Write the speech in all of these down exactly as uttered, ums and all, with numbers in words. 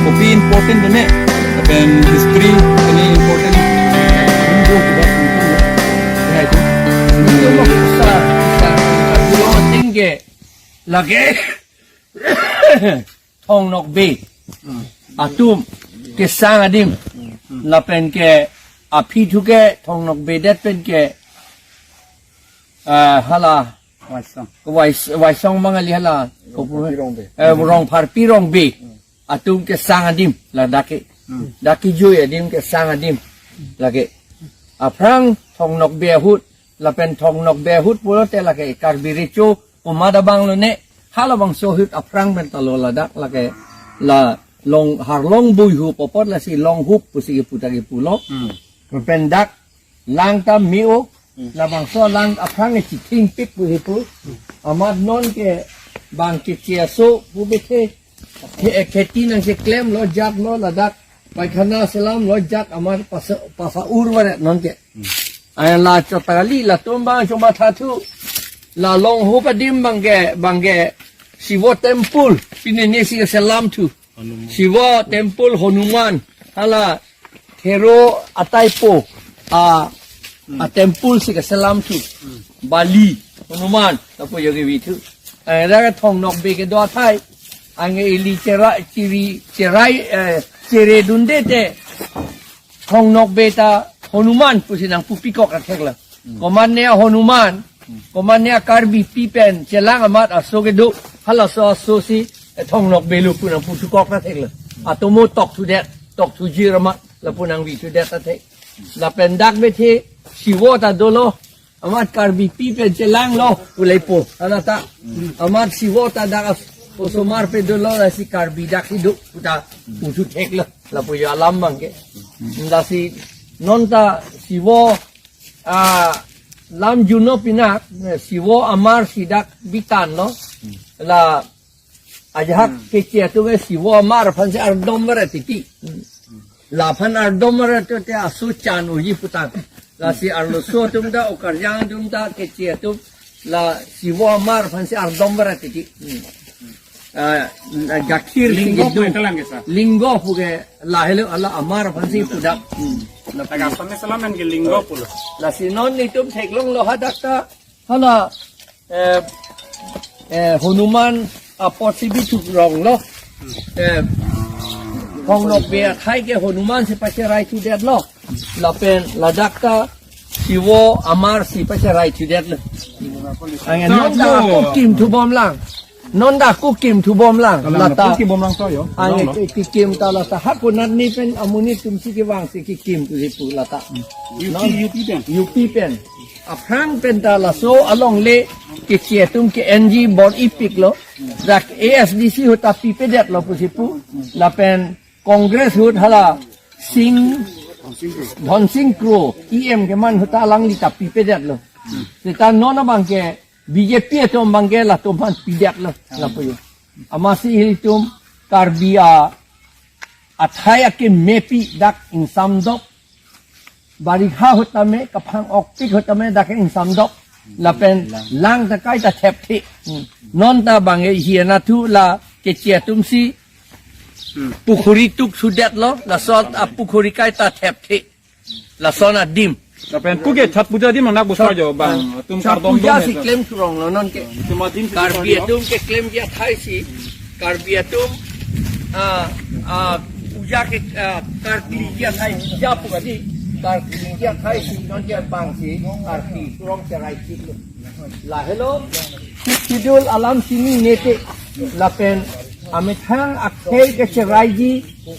Kopi important done, lapen history ini important. Ini dua kita tunggu ya. Ya itu. Itu loh, sa, sa, sa, dua tinggi. Lake Thong Nokbe atum kesang adim, lapen ke aphi thu ke Thong Nokbe det pen ke, ah, hala Waisong. Wais-, Waisong Bangali hala. Rongpharpi Rongbe. Eh, Rongpharpi Rongbe atum kesang adim, ladak ke. Hmm. Dak kejui adim kesang adim. Lake aphrang Thong Nokbe ahut, lapen Thong Nokbe ahut pulote lake Karbi Recho komat abang lone, halabangso ahut aphrang pen ta lo ladak, lake la Long, Harlong Buihu pu apot lasi Longhup pusi kepu ta kepu lo. Hmm. Lapen dak lang ta me-o, labangso lang aphrang e chithing pik pu hepu. Amat non ke bang keche aso pu bethe, khe-, kheti nangcheklem lo, jak lo, ladak paikhana selam lo, jak amat pasa, pasa-ur varet non ke. Ai la chot ta kali, latum bang chomatha thu. La Longhup adim bang ke, bang ke Shiva temple, pine ne si selam thu. Hanuman. Shiva temple, Hanuman, hala Hero ataipo a, a temple si keselam thu. Bali, Hanuman, lapu yogi vithu. Eh, dak Thong Nokbe kedo athai. Anke ili cherai, chiri, cherai, eh, chere dunde te Thong Nokbe ta Hanuman pusi nangpu pikok athek la. Komat ne Hanuman, komat ne Karbipi pen chelang amat aso kedo, halaso aso si, eh, Thong Nokbe lo pu nangpu thukok athek la. Atomo tok thudet, tok thujir amat lapu nangvi thudet athek. Lapen dak bethe Shiva ta dolo, amat Karbipi pen chelang lo pu leipo, hala ta. Amat Shiva ta dak as-, osomar pen dolo, lasi Karbi dak hidu pu ta pu thuthek la, lapu yo alam bang ke. Lasi non ta Shiva, ah, lam juno pinak, eh, Shiva amar si dak bitan lo. La ajahak keche atum ke Shiva amar aphan si ardom varet titi. Laphan ardom varet te aso chan oji pu ta. Lasi arloso atum ta, o karjang atum ta, keche atum, la Shiva amar aphan si ardom varet titi. Ah, gakhir si Linggo kedung. Pu kalang ke, sir? Linggo pu ke lahelo, hala amar aphan si pu dak. Hmm. Taga asam selam ke linggo pulo. Lasi non itum theklong lo hadak ta. Hala, eh, eh, Hanuman apot si bithuk rong lo. Eh, Thong Nokbe athai ke Hanuman si pacherai thudet lo. Lapen ladak ta Shiva amar si pacherai thudet lo. Anke non ta ako kim thubom lang. Non ta ako kim thubom lang. Kalang, lata. Ako kim bom lang so yo. Anke ke, kekim ta lata. Hako nat ni pen amonit atum si kevang si kekim tu si pu lata. U P, non U P pen. U P pen. Aphrang pen ta laso alongle keche atum ke N G bor-ipik lo. Dak A S D C ahut ta pipedet lo pusi pu. Lapen Congress ahut hala Singh, Dhon Singh Kro, E M keman ahut ta alangli ta pipedet lo. Seta non abang ke B J P atum abang ke latum aphan pidet lo, lapu yo. Amatsi ilitum Karbi a, athai akemepi dak ingsamdok. Barikha ahut tame, kaphang okpik ahut tame dak ingsamdok. Lapen lang ta kaita thepthe. Hmm. Non ta bang e hi anathu la keche atum si, hmm, pukhuri tuk thudet lo, lason a pukhuri kaita thepthe. Lason adim. Lapen puke Chhat Puja adim anak busa jo bang. Atum Chhat kardom Puja dom si ya, klem thurong lo non ke. Itum adim si Karbi thurong lo. Atum keklemji athai si. Karbi atum, ah, ah, puja ke, ah, karkliji athai, puja pu kali. Karkliji athai si non ke bang si karkli thurong cherai chiklo. Lahelo, Sixth Schedule alam chinine te, lapen amethang akhei kecheraiji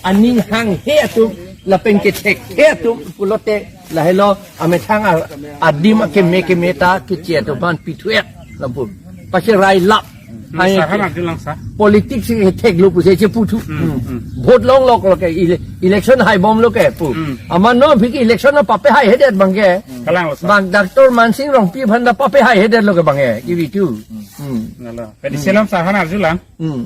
aning hanghe atum, lapen kethek he atum pulote, lahelo amethang a-, adim akeme keme ta keche atum aphan pithu-et lapu. Pacherai lap. Hmm, hanya sir, ke-, hana dilang, sir. Politics ke theklo pusi cheputhu. Hmm, hmm. Vote longlok lo ke ele-, election haibom lo ke pu. Hmm. Amat non aphi ke election na papehaihedet bang ke. Kalang lo, sir. Bang Doctor Mansing Rongpi aphan ta papehaihedet lo ke bang ke. Ivi tu. Hmm. Nalo. Pedi selam sir, hana arjulang. Hmm.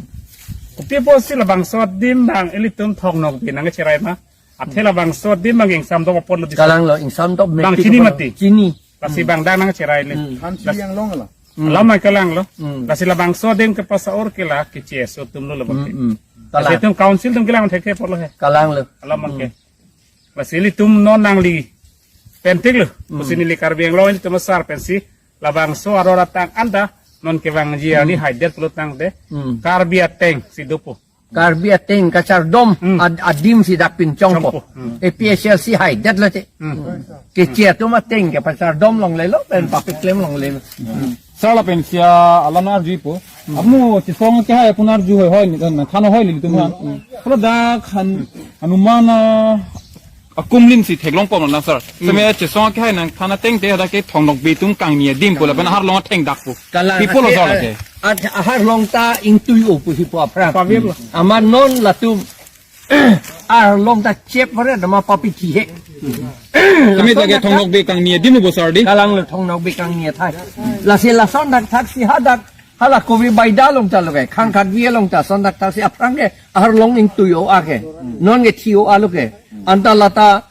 Kopi apotsi labangso adim bang ilitum Thong Nokbe nangcherai ma? Athe labangso adim bang ingsamdok apot lo di. Kalang lo, ingsamdok bang mepik chini lo. Mati. Chini. Lasi, hmm, bang dak nangcherai le. Hmm. Hansi las- yang long la. Hmm. Alam mai kalang lo. Hmm. Lasi labangso adim kepasa-or ke la keche aso atum lo labang. Hmm, hmm. Kalang. Lasi itum council atum kelang thekthe apotlo he. Kalanglo. Alam abangke. Lasi ilitum non nangli pentik lo. Hmm. Pusi neli Karbi Anglong ilitum asar pensi labangso arat atang anta non kevangji arni Hmm. haidet pulo tangte. Hmm. Karbi ateng si dopo. Karbi ateng kachardom Hmm. ad-, adim si dak pinchongpo. Chongpo. Hmm. A P H L C haidet lo te. Hmm. Keche atum ateng kepachardom longlelo, pen papiklem longlelo. Sir lapen sia alam arjupo. Amu chesong kehai apun arju hoi hoi ni, nangthan hoi li tum han. Kalau dak han anuman, ah, akumlin si theklongpo na sir. Seme chesong kehai nangthan ateng te hadak ke Thong Nokbe atum kangni adim pu lapen aharlong athengdak pu. Kalang Pi pulo ate sir ar-, lake. At aharlong ta ingtui-o pu hipo aphrang. Pavir lo. Amat non latum aharlong ta chep pare nama papi thihe. Kami lake Thong Nokbe kangni adim bo sir di. Kalanglo Thong Nokbe kangni athai. Lasi lason dak thaksi hadak hala kobi baida along ta lo ke, khang khatvi along ta son dak thaksi aphrang ke aharlong ingtui-o ake. Non ke thi-o alo ke. Anta lata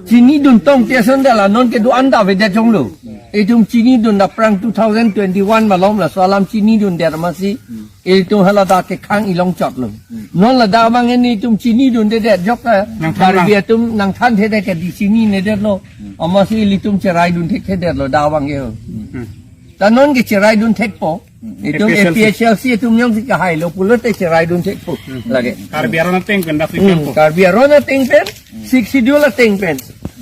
chinidun tong te ason dela non kedo anta avedet jonglo. Itum chinidun aphrang two thousand twenty-one malom laso alam chinidundet amatsi. Itum hala dak kekhang ilong chotlo. Non ladak abang ini itum chinidundedet ajok ke. Nangthan Karbi lang. Atum nangthan thedet ke di chininedetlo. Amatsi ilitum cheraidun thekthedetlo dak abang ke ho. Hmm. Ta non ke cheraidun thekpo. Itum A P H L C. A P H L C atum jongsi kahailo pulote cheraidun thekpo. Hmm. Lake. Karbi aron ateng pen dak Hmm, sikangpo. Karbi aron ateng pen, Sixth Schedule ateng pen.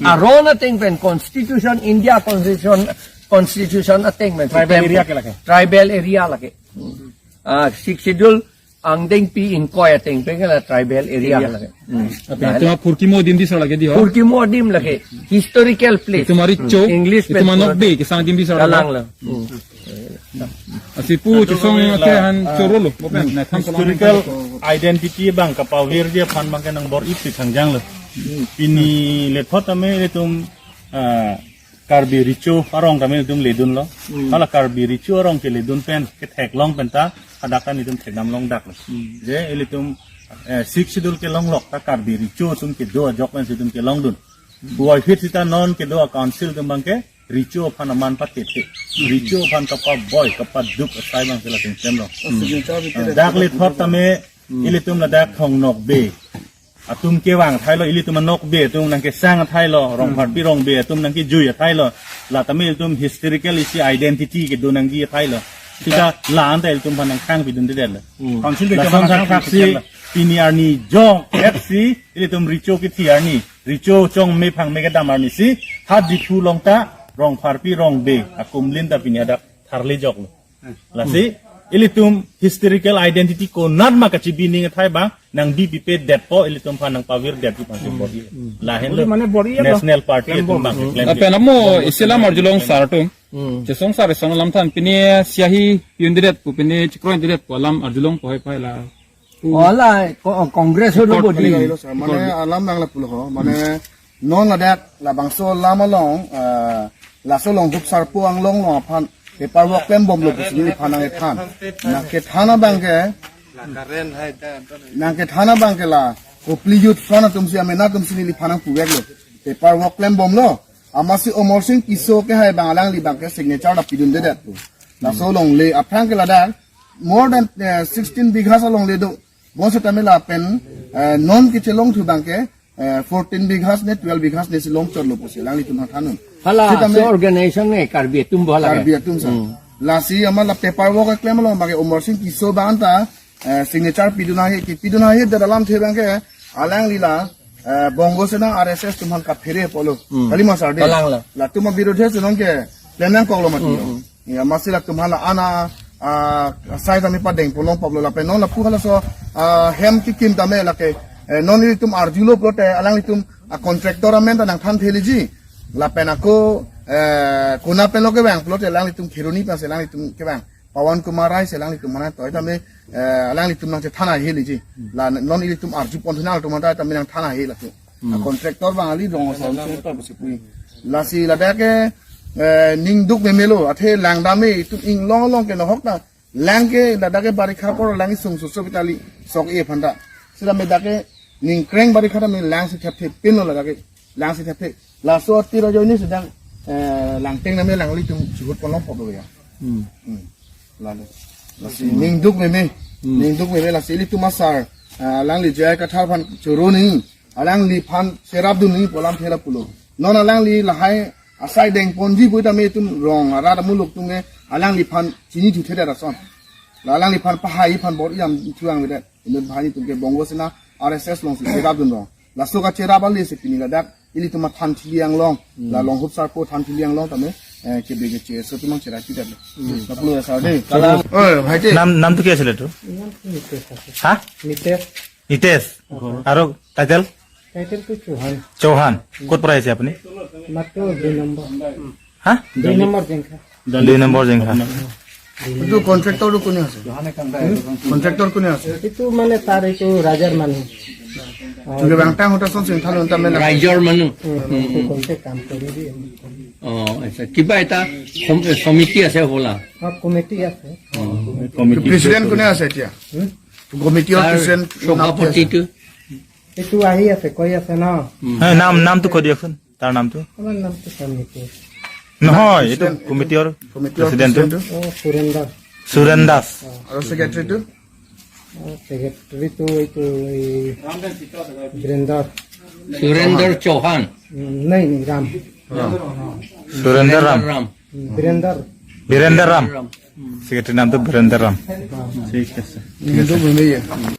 Aron ateng pen, Constitution, India Constitution, Constitution ateng pen. Tribal area ke lake. Tribal area lake. Ah, Sixth Schedule angdengpi ingkoi ateng pen ke la tribal area Area. Lake. Hmm. Ape, itum Phurkimo adim di sir lake di ho? Phurkimo adim lake. Historical place. Itum aricho, English itum pen anokbe, kesang adim di sir lake. Kalanglo. Hmm. Lasi pu chesong ke han chorolo, bo pen, na tham Historical identity abang kapavirji aphan abangke nangbor-ipsi thangjanglo. Pini lethot tame itum, ah, Karbi Recho arong tame itum ledunlo. Hmm. Hala Karbi Recho arong keledun pen, ketheklong penta, hadak kan itum thekdam longdaklo. Hmm. Je ilitum, eh, Sixth Schedule kelonglok ta Karbi Recho atum kedo ajok pensi itum kelongdun. Puvoiphit sita non kedo a-council atum abangke Recho aphan aman patethe. Recho aphan kapaboi, kapaduk asai abangsi latum klemlo. Oh, signature bi Ah, dak lethot tame, ilitum ladak Thong Nokbe atum kevang athailo, ilitum anokbe atum nangkesang athailo, Rongpharpi Rongbe atum nangkejui athailo, la tame ilitum historical isi identity kedo nangji athailo. Sita la anta ilitum aphan nangkhang pidundedetlo. Hmm. Council ke lason kemana thaksi kemana? Pini arni jong F C ilitum Recho kethi arni, Recho chongme phangme kedam arnisi, ha Diphu along ta Rongpharpi Rongbe akumlin ta pini hadak tharli joklo. Lasi, ilitum historical identity konat ma kachibi ning athai abang, nangbi pipedetpo ilitum aphan nangpavirdetji aphan si bor-i. Lahenlo. Bor-i mane bor-i ya, National Party atum abang keklem. Lapen amo isi alam arjulong sir atum. Hmm. Chesong sir ison alam than pini siahi piundedet pu pini chikroindedet pu alam arjulongpo hai pai la. Oh, hala, ko-, Congress ho lo bodi. Mane alam nang lapulo ho, mane non ladak labangso alam along, eh, laso along hup sarpo anglong along aphan paperwork klembomlo pusi neliphan nangkethan. Nangkethan abangke, nangkethan abangke la, kopli youth front atumsi amena atumsi neliphan nangpuveklo. Paperwork klembomlo. Amatsi Amarsing Tisso kehai abang alangli abangke signature ta pidundedet pu. Laso alongle aphrang ke ladak more than, eh, sixteen bighas alongle do. Bonseta me lapen, eh, non kechelongthu abangke, eh, fourteen bighas ne twelve bighas ne si longchotlo pusi alanglitum nangthannon. Hala, seta me so organization ne Karbi atum bo hala Karbi ke? Atum sa. Hmm. Lasi amat la paperwork keklem along abangke Amarsing Tisso abang anta, eh, signature pidun ahe, kepidun ahedet alamthe abangke, alangli la, eh, Bongo Sena R S S atum aphan kaphere apotlo. Hmm. Kalima sir de. Kalanglo. Latum abirodhe si non ke plan nangkoklo mati. Hmm, hmm. Ya, amatsi latum hala ana, ah, sai tame padeng pulong pablo lapen non lapu halaso, ah, hem kekim tame lake, eh, non ilitum arjulo pulote alanglitum a-contractor amen ta nangthan theliji. Lapen ako, eh, konat penlo kevang pulote alanglitum Kheroni pensi alanglitum kevang. Pawan Kumar Rai si alanglitum mana toi tame, eh, alanglitum nangchethan aheliji. La non ilitum arjupon thunal atum ta tame nangthan ahe latum. Hmm. A-contractor abang ali rong asal seta pusi pu. Lasi ladak ke, eh, ningduk memelo, athe langdame itum inglong along ke nohok ta. Lang ke ladak ke barikha apor lang isung susu pitali sok e phanda. Sila me dak ke ningkreng barikha ta me lang si thepthe pinlo ladak ke. Lang si thepthe. Laso ati rajo ini sedang, eh, langteng name lang ilitum suhut polong pok ya. Hmm. Hmm. Lalu. Lasi ningduk meme. Hmm. Ningduk meme lasi ilitum asar. ah, alangli J I Kathar aphan choro nangji, alangliphan cherapdun nangji pu alamthe la pulo. Non alangli lahai asai dengponji pu tame itum rong arat amuluk atum ke alangliphan chinithuthedet ason. La alangliphan pahai aphan bor-i dam thu-ang avedet. Inut banghini atum ke Bongo Sena R S S alongsi cherapdun rong. Laso kacherap ale si pini ladak ilitum athan thili anglong, la Longhup Sarpo than thili anglong tame, eh, kebe ke J S O atum nangcherap-idet. Lapulo ya sir de. Kalang. Oh, bhai de. নাম নামটো কি আছিল এইটো? নামটো নিতেশ আছে। হা? নিতেশ। নিতেশ। আৰু টাইটেল? টাইটেলটো চৌহান। চৌহান। ক'ত পৰা আহিছে আপুনি? মাত্ৰ দুই নম্বৰ। হা? দুই নম্বৰ জেংখা। দুই নম্বৰ জেংখা। এইটো কণ্ট্ৰেক্টৰটো কোনে আছে? কণ্ট্ৰেক্টৰ কোনে আছে? এইটো মানে তাৰ এইটো ৰাইজৰ মানুহ। Bangtang hotel son sing thalo tame na. ৰাইজৰ মানুহ। উম, উম, উম। কণ্ট্ৰেক্ট কাম কৰি দিয়ে। অ, আচ্ছা। কিবা এটা সম-, সমিতি আছে হ'বলা? অ, কমিটি আছে। অ, কমিটি। প্ৰেচিডেণ্ট কোনে আছে এতিয়া? হুম? কমিটিৰ তাৰ প্ৰেচিডেণ্ট নাম কি আছে? সভাপতিটো? এইটো আহি আছে, কৈ আছে ন? উম। হয়, নাম, নামটো কৈ দিয়কচোন, তাৰ নামটো। আমাৰ নামটো সমিতি। নহয়, এইটো কমিটিৰ কমিটিৰ প্ৰেচিডেণ্টটো। প্ৰেচিডেণ্টটো। অ, সুৰেন দাস। সুৰেন দাস। আৰু ছেক্ৰেটাৰীটো? অ, ছেক্ৰেটাৰীটো এইটো এই বীৰেন্দ্ৰ। সুৰেন্দ্ৰ চৌহান। উম, নাই, নাই, ৰাম। ৰাম। সুৰেন্দ্ৰ ৰাম। ৰাম। উম, বীৰেন্দ্ৰ। বীৰেন্দ্ৰ ৰাম। ৰাম। ছেক্ৰেটাৰীৰ নামটো বীৰেন্দ্ৰ ৰাম। ঠিক আছে। ঠিক আছে।